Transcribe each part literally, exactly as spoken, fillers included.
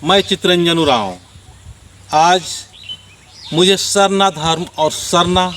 मैं चितरंजन उराँव। आज मुझे सरना धर्म और सरना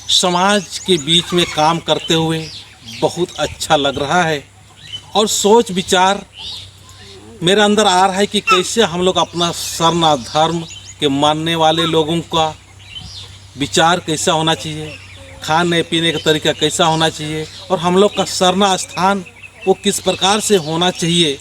समाज के बीच में काम करते हुए बहुत अच्छा लग रहा है और सोच विचार मेरे अंदर आ रहा है कि कैसे हम लोग अपना सरना धर्म के मानने वाले लोगों का विचार कैसा होना चाहिए, खाने पीने का तरीका कैसा होना चाहिए और हम लोग का सरना स्थान वो किस प्रकार से होना चाहिए।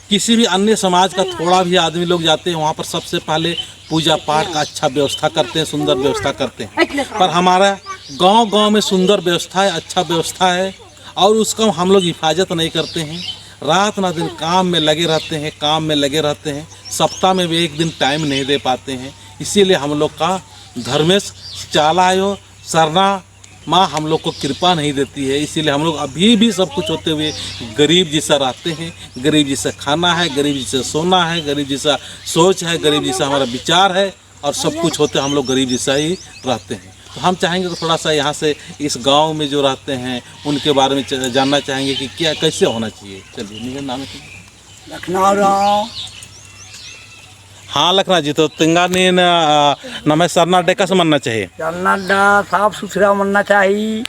किसी भी अन्य समाज का थोड़ा भी आदमी लोग जाते हैं, वहाँ पर सबसे पहले पूजा पाठ का अच्छा व्यवस्था करते हैं, सुंदर व्यवस्था करते हैं। पर हमारा गांव-गांव में सुंदर व्यवस्था है, अच्छा व्यवस्था है, और उसका हम लोग हिफाजत नहीं करते हैं। रात ना दिन काम में लगे रहते हैं, काम में लगे रहते हैं, सप्ताह में भी एक दिन टाइम नहीं दे पाते हैं। इसीलिए हम लोग का धर्मेस चाला आयो सरना माँ हम लोग को कृपा नहीं देती है, इसीलिए हम लोग अभी भी सब कुछ होते हुए गरीब जैसा रहते हैं। गरीब जैसा खाना है, गरीब जैसा सोना है, गरीब जैसा सोच है, गरीब जैसा हमारा विचार है, और सब कुछ होते हम लोग गरीब जैसा ही रहते हैं। तो हम चाहेंगे कि थोड़ा सा यहाँ से इस गांव में जो रहते हैं उनके बारे में च-, जानना चाहेंगे कि क्या, कैसे होना चाहिए। चलिए, मेरा नाम है लखना उराँव। हाँ लखना जी, तो तेंगा नीन, अ, नम्है सरना अड्डा एकासे मन्ना चाहिए? सरना अड्डा साफ सुथरा मन्ना चाहिए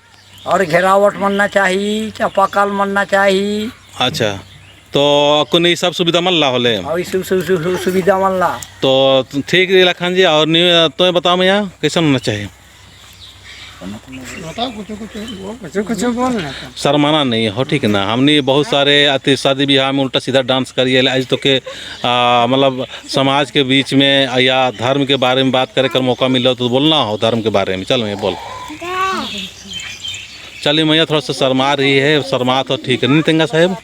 और घेरावट मन्ना चाहिए, चापाकल मन्ना चाहिए। अच्छा, तो अक्कुन ई सब सुविधा मल्ला होले? और ई सु-, सु-, सु-, सु-, सुविधा मल्ला। तो ठीक रई लखन जी, और नी, तोय बताओ मइया, कैसन मन्ना चाहिए? बताओ, कुछ, कुछ बोल। कुछ, कुछ बोल ना। शर्माना नहीं हो, ठीक ना? हमनी बहुत सारे अति शादी ब्याह में उल्टा सीधा डांस करिए, आज तो के, आ, मतलब समाज के बीच में या धर्म के बारे में बात करे कर मौका मिलो तो बोलना हो धर्म के बारे में। चल मैं बोल। चलिए मइया थोड़ा सा शर्मा रही है, शर्मा तो ठीक है, नहीं तेंगा साहेब?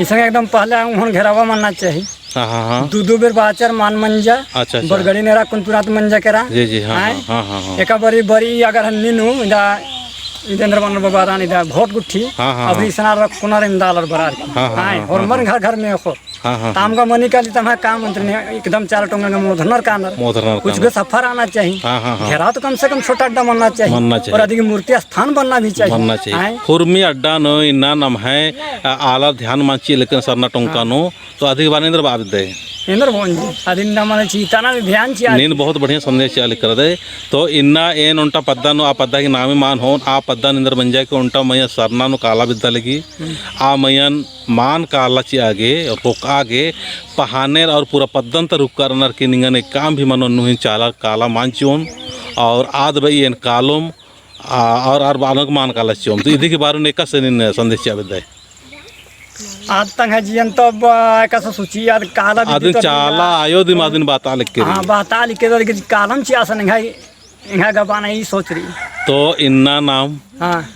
इसन एकदम पहले उहन घेरावा मन्ना चाही। हाँ, हाँ, हाँ। दू, दू बेर बाचर मान मंजा। अच्छा, अच्छा। बरगड़ी नेरा कुन तुरंत मंजा केरा। जी, जी, हाँ, आय? हाँ, हाँ, हाँ, हाँ। एका बारी, बारी अगर हम नीनू, इदा, इदा इंद्र मान बबारान, इदा वोट गुट्ठी। हाँ, हाँ, अभी हाँ। इसना रख कुनार इंदालर बरार की। हाँ, हाँ, आय, हाँ, होरमर हाँ। घर, घर में हो। हाँ, हाँ, ताम हाँ। का मनी काली तम्है काम मंत्री ने एकदम चाला टोंका का मोधरनर कानर। मोधरनर कुछ कानर। भी सफर आना चाहिए। हाँ, हाँ, हाँ। घेराव तो कम से कम छोटा अड्डा मन्ना चाहिए। मन्ना चाहिए। और अधिक मूर्ति स्थान बनना भी चाहिए। बनना चाहिए। आय। हुरमी अड्डा नू इन्ना नम्है, आ, आलर ध्यान मान चिआ लगनर सरना टोंका हाँ। नू, तो अधिक बार एन्देर बआ बेद्दय। एन्देर बओन जी। अदिन ना मने चिताना भी ध्यान चिआ। नीन बहुत बढ़िया संदेश चिआ लगदय। तो इन्ना एन ओन्टा पद्दा नू, आ पद्दा की नामे मान होन, आ पद्दा नू एन्देर मंजा कि ओन्टा मइया सरना नू काला बेद्दा लगी। हम्म। आ मइयन मान काला चिआ गे, रोकआ गे, पहानेर और पूरा पद्दन ता रुक्का रअनर की निंगन एक काम भी मनो, नू ही चाला काला मान चिओन, और आद बई एन कालोम, आ, और आर बालक मान काला चिओम। तो इदी के बारे में एकासे नीन संदेश चिआ बेद्दय? आद तंग्है जियन तो अब, आ, एकासे सोची आद काला भी आदिन तो चाला आयो दिम आदिन बाता लिखे हाँ, रई। बाता लिखे तो लेकिन कालम चिआ सन एंग्है एंग्है गा बअना ई सोच रई। तो इन्ना नाम, हाँ।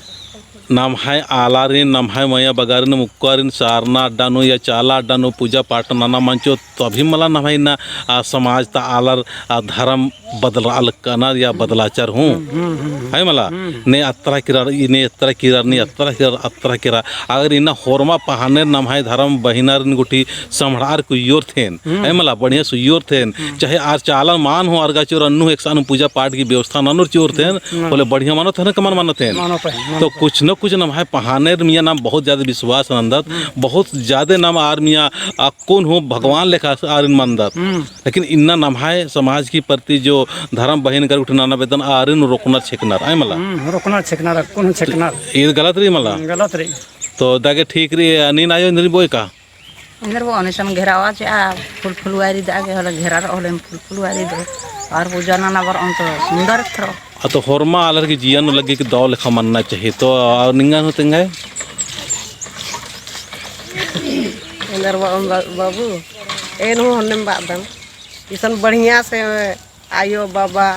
नम्है आलारिन, नम्है मइया बगारिन, मुक्कारिन, सरना अड्डा नू या चाला अड्डा नू पूजा पाठ नना मंचो, तो अभी मला नम्है इन्ना, आ, समाज ता आलर, आ, धर्म बदलरआ लगनर या बदलाचर हूँ। हम्म, हम्म, हम्म। है मला? हम्म। ने अत्रा किरर, ई ने अत्रा किरर, ने अत्रा किरर, अत्रा किरर। अगर इन्ना होरमा पहानेर नम्है धर्म बहिनारिन गुट्ठी सम्हरअर कुइयोर थे, हम्म। है मला बढ़िया सुइयोर थे, हम्म। चाहे आर चाला मान हो आर गा चिओर अन्नु एकसानु पूजा पाठ की व्यवस्था ननोर चिओर थे, हम्म। होले बढ़िया मानो थे ना कमन मानो थे। मानो थे, मानो तो थे। कुछ न कुछ नम्है पहानेर मइया नाम बहुत ज्यादा विश्वास नन्दत, हम्म। बहुत ज्यादा नाम आर मइया अक्कुन हो भगवान लेखा आरिन मानदत। हम्म। लेकिन इन्ना नम्है समाज की प्रति जो धर्म बहिन कर उठना ना बेदन आरिन रोकनर छेकनर, है मला? हम्म, रोकनर छेकनर, अक्कुन छेकनर। तो ये गलत रई मला? हम्म, गलत रई। तो दागे ठीक रई, नीन आयो इन्द्री बोय का? इन्द्र बओन इसन घेरावा चिआ, फूल फुलवारी दागे होले घेरा रओ होले फूल फुलवारी दो। और पूजा नना बरओन तो सुंदर करो। आ तो होरमा आलर की जिया नू लग्गी कि दव लेखा मन्ना चाहिए। तो और निंगा नू तेंगा है? इन्द्र बओन बा-, बाबू, एन हूँ होन्नेम बादम। इसन बढ़िया से आयो बाबा,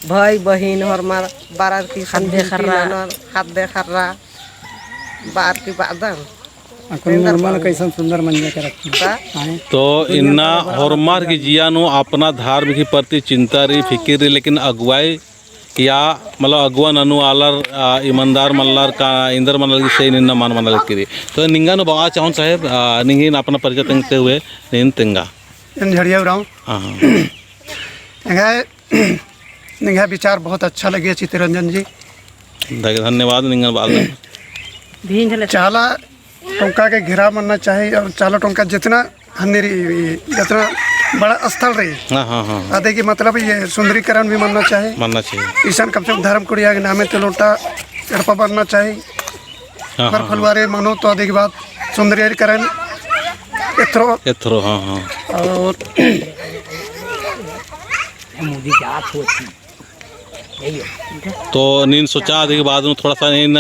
भाई बहिन होरमर बारर की ख़द्द ख़र्रा। ननर, ख़द्द ख़र्रा, बार की बादन। अक्कुन एन्देर मुड़मा बादन। कैसन सुंदर मंजा के रखी। बा? आए। तो इन्ना होरमर की जिया नू अपना धर्म की प्रति चिंता रई, फिकिर रई, लेकिन अगुवाई या मतलब अगुवा ननू आलर, आ, ईमानदार मल्लर का एन्देर मल्लर की सही निन्ना मान मना लगी रई। तो निंगा नू बआ चाहूँ साहेब, आ, निंगिन अपना परिचय तेंगते हुए नीन तेंगा। एन झड़िया उराँव। हाँ, हाँ। एंग्है निंग्है विचार बहुत अच्छा लगे चितरंजन जी। धन्यवाद निंगन बाल। चाला टोंका के घेरा मन्ना चाहिए और चाला टोंका जितना हन्नी रई, ई जतना बड़ा स्थल रई। हाँ, हाँ, हाँ। अदे की मतलब ये सुंदरीकरण भी मन्ना चाही। मन्ना चाही। इसन कम से कम धर्म कुड़िया के नामे ते लोटा एड़पा बनना चाही। हाँ, फर हाँ, हाँ। फलवारे मनो तो अदे की बाद सुंदरीकरण एथरो। एथरो, हाँ, हाँ। और तो नीन सोचा अदे की बाद नू थोड़ा सा नीन,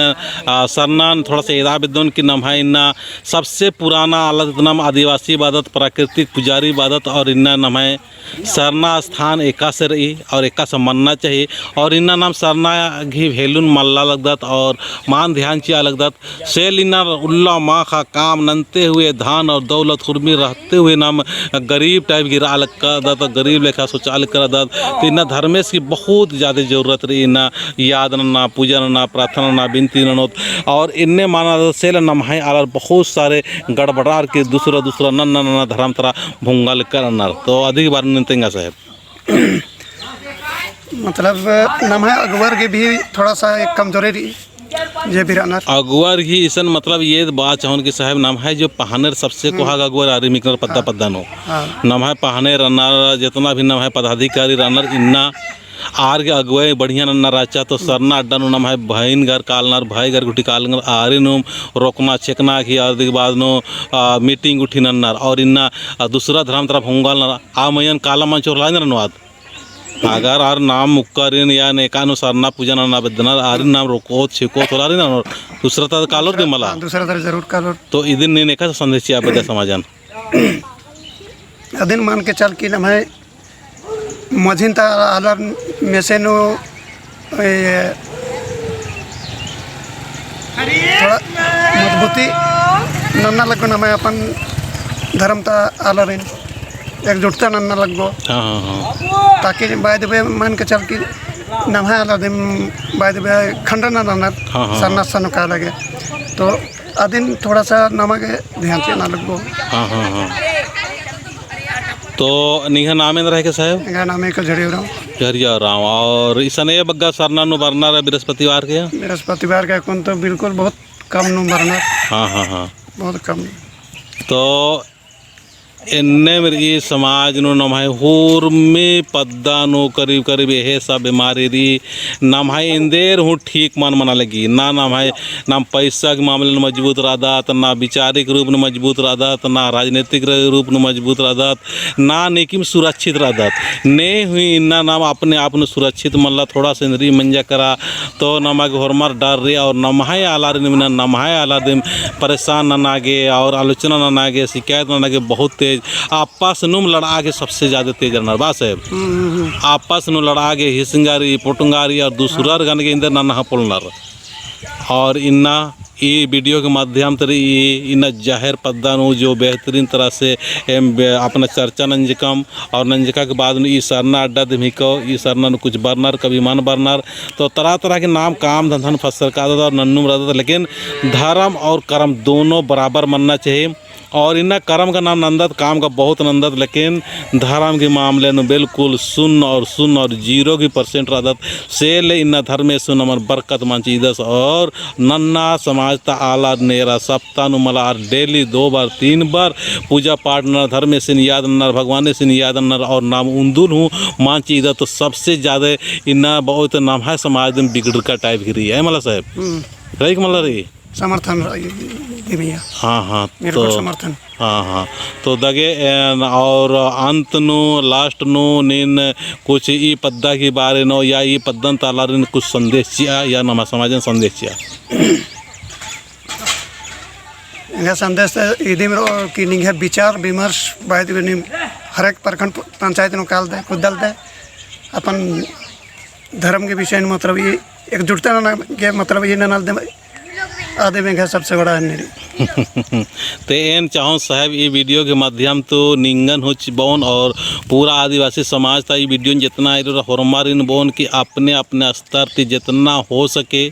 आ, सरना नू थोड़ा सा एदा बेद्दन कि नम्है इन्ना सबसे पुराना आलर इतनम आदिवासी बअदत, प्राकृतिक पुजारी बअदत और इन्ना नम्है सरना स्थान एकासे रई और एकासे मन्ना चाही और इन्ना नाम सरना गही value नू मल्ला लगदत और मान ध्यान चिआ लगदत। सेल इन्ना उल्ला माखा काम नन्ते हुए, धन और दौलत हुरमी रहते हुए नाम गरीब type गिरा लगदत, गरीब लेखा सोचा लगदत। तो इन्ना धर्मेस की बहुत ज्यादा जरूरत रई, इन्ना याद नन्ना, पूजा नन्ना, प्रार्थना नन्ना, बिनती ननोत। और इन्ने माना सेल नम्है आलर बहुत सारे गड़बड़ार के दूसरा दूसरा नन्ना नन्ना धर्म तरा भुंगा लगनर। तो अदी के बारे में तेंगा साहेब। मतलब, नम्है अगुवर की भी थोड़ा सा एक कमजोरी रई, जे भी रअनर। अगुवर ही इसन, मतलब, ये बात चाहोन कि साहेब, नम्है जो पहनेर सबसे हम्म। कोहा अगुवर आरिम हिकनर पद्दा हाँ। पद्दा नू। हाँ। नम्है पहनेर रअनर, जितना भी नम्है पदाधिकारी रअनर, इन्ना आर गे अगुवाई बढ़िया नन्ना रहचा, तो सरना अड्डा नू नम्है भइन घर कालनर, भाई घर गुट्ठी कालनर, आरिनुम रोकना छेकना की, अदी के बाद नू, आ, meeting गुट्ठी नन्नर, और इन्ना, आ, दूसरा धर्म तरा भुंगालनर, आ मइय्याँ काला मंच होरलाइनर नू आद। अगर आर नाम मुक्कारिन या नेका नू सरना पूजा नन्ना बेद्दनर, आरिन नाम रोकोत, छेकोत होलारिन, और दूसरा तरा कालोर दिम मला। हाँ, दूसरा तरा जरूर कालोर। तो इदिन नीन एका संदेश चिआ बेद्दा समाजन। अदिन मान के चल कि नम्है मझिन ता आलर मेसे नू, ए, थोड़ा मजबूती नन्ना लग्गो, नम्है अपन धर्म ता आलरिन एकजुटता नन्ना लग्गो। हाँ, हाँ, हाँ। ताकि by the way मान के चल कि नम्है आलर दिम by the way खंडन नन्ना हाँ, हाँ, सरना हाँ। सनु का लगे। तो अदिन थोड़ा सा नमा गे ध्यान चिअना लग्गो। हाँ, हाँ, हाँ। तो निंग्है नाम एन्दरा हिके साहेब? एंग्है नाम हिके झरिया उराँव। झरिया उराँव। और इसन ए बग्गे सरना नू बरनर बृहस्पतिवार के? बृहस्पतिवार के अक्कुन तो बिल्कुल बहुत कम नू बरनर। हाँ, हाँ, हाँ। बहुत कम। तो एन्नेम रई समाज नू नम्है हुरमी पद्दा नू करीब करीब एहे सब बीमारी रई। नम्है एन्देर हूँ ठीक मल मना लगी। ना नम्है, नाम पैसा के मामले नू मजबूत रअदत, ना विचारिक रूप नू मजबूत रअदत, ना राजनीतिक र-, रूप नू मजबूत रअदत, ना नेकिम सुरक्षित रअदत। ने हूँ इन्ना नाम अपने आप नू सुरक्षित मल्ला, थोड़ा सा एन्देर मंजा केरा, तो नमा गे होरमर डर रई और नम्है आलारिन मने नम्है आलारिन परेशान नना गे और आलोचना नना गे, शिकायत नना गे बहुत तेज। आपस नुम लड़आ गे सबसे ज्यादा तेज रअनर बा साहेब। हम्म, हम्म, हम्म। आपस नू लड़आ गे हिसंगारी, पोटंगारी और दूसरर हाँ। गने गे एन्देर नना पोलनर। और इन्ना ई video के माध्यम तरी ई इन्ना जाहिर पद्दा नू जो बेहतरीन तरह से एम बे-, अपना चर्चा नंजकम और नंजका के बाद नू ई सरना अड्डा दिम हिको, ई सरना नू कुछ बरनर, कभी मल बरनर, तो तरह तरह के नाम काम धंधन फसर कादत और नन्नुम रअदत, लेकिन धर्म और कर्म दोनों बराबर मन्ना चाहिए। और इन्ना करम का नाम नन्दत, काम का बहुत नन्दत, लेकिन धरम की मामले नू बिल्कुल सुन्न और सुन्न और zero की percent रअदत। से ले इन्ना धर्मेस नू नमन बरकत मल चिदस और नन्ना समाज ता आलर नेरा सप्ताह नू मला आर daily दो बार, तीन बार पूजा पाठ नन्नर, धर्मेसिन याद नन्नर, भगवानेसिन याद नन्नर और नाम उन्दुल हूँ मल चिदत। तो सबसे ज्यादा इन्ना बहुत नम्है समाज दिम बिगड़रका type ही रई, है मला साहेब? हम्म। रई का मला रई? समर्थन रई, दिम इया। हाँ, हाँ, बिल्कुल तो समर्थन। हाँ, हाँ। तो दगे एन और अंत नू, last नू नीन कुछ ई पद्दा की बारे नू या ई पद्दन ता आलारिन कुछ संदेश चिआ या नम्है समाजन संदेश चिआ? एंग्है संदेश तो इदिम रओ कि निंग्है विचार विमर्श बायद नीम हर एक प्रखंड पंचायत नू कालदय, कुद्दलदय, अपन धर्म के विषय में मतलब ई एकजुटता नना के मतलब ई ननालदय, आदे में एंग्है सबसे बड़ा अन्ने रई। ते एन चाहों साहेब, ई video के माध्यम तो निंगन हूँ चिबओन और पूरा आदिवासी समाज ता ई video जितना आइरो होरमारिन बओन कि अपने अपने स्तर ती जितना हो सके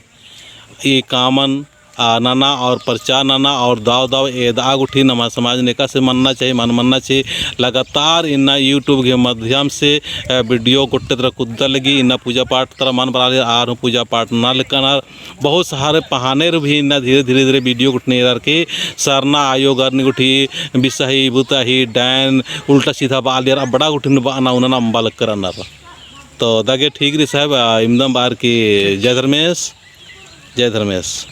ई कामन आ, नना और प्रचार नना और दव दव एदआ गुट्ठी नम्है समाज नू एकासे मन्ना चाही, मल मन्ना चाही। लगातार इन्ना YouTube के माध्यम से, अ, video गोट्टे तरा कुद्दा लगी, इन्ना पूजा पाठ तरा मल बरआलियर, आर हूँ पूजा पाठ नना लगनर। बहुत सारे पहानेर भी इन्ना धीरे, धीरे, धीरे video गुट्ठिन एरर की सरना आयो गरनी गुट्ठी बिसाही, बुताही, डायन, उल्टा सीधा बआलियर, अबड़ा गुट्ठिन बअना उन्ना अम्बा लगनर। तो दगे ठीक रई साहब, आ, इमदम बअर की जय धर्मेस। जय धर्मेस।